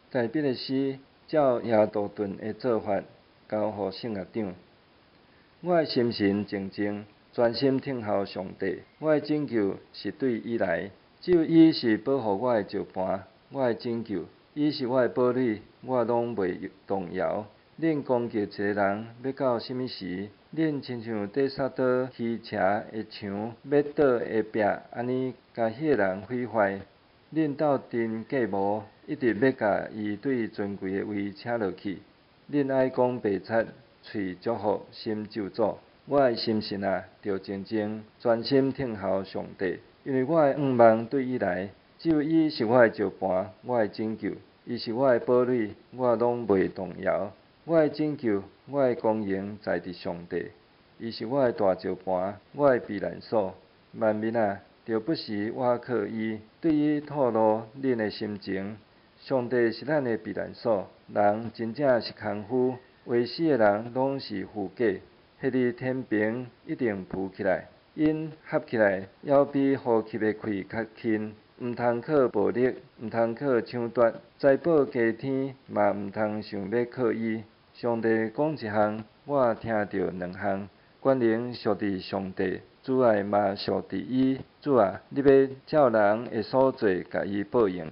大衛的詩，照耶杜頓的做法，交予聖樂長。我的心神靜靜，專心等候上帝。我的拯救是對伊來，只有伊是保護我的石磐，我的拯救，伊是我的堡壘，我攏袂動搖。恁攻擊一个人，欲到啥物時？恁親像咧殺刀虛斜的牆，欲倒的壁，按呢共彼个人毀壞。恁鬥陣計謀，一直欲共伊對尊貴的位請落去。恁愛講白賊，喙祝福，心咒詛。我的心神啊，著靜靜，專心等候上帝，因為我的向望對伊來，只有伊是我的石磐，我的拯救，伊是我的堡壘，我攏袂動搖。我的拯救，我的光榮在佇上帝，伊是我的大石磐，我的避難所。萬民啊，著不時倚靠伊，對伊吐露恁的心情。上帝是咱的避難所，人真正是空虛，會死的人攏是虛假。彼日天平一定浮起來，𪜶合起來，猶比呼吸的氣較輕。毋通靠暴力，毋通靠搶奪，財寶加添嘛毋通想欲靠伊。上帝講一項，我聽著兩項。權能屬佇上帝，慈愛嘛屬佇伊。主啊，你欲照人的所做共伊報應。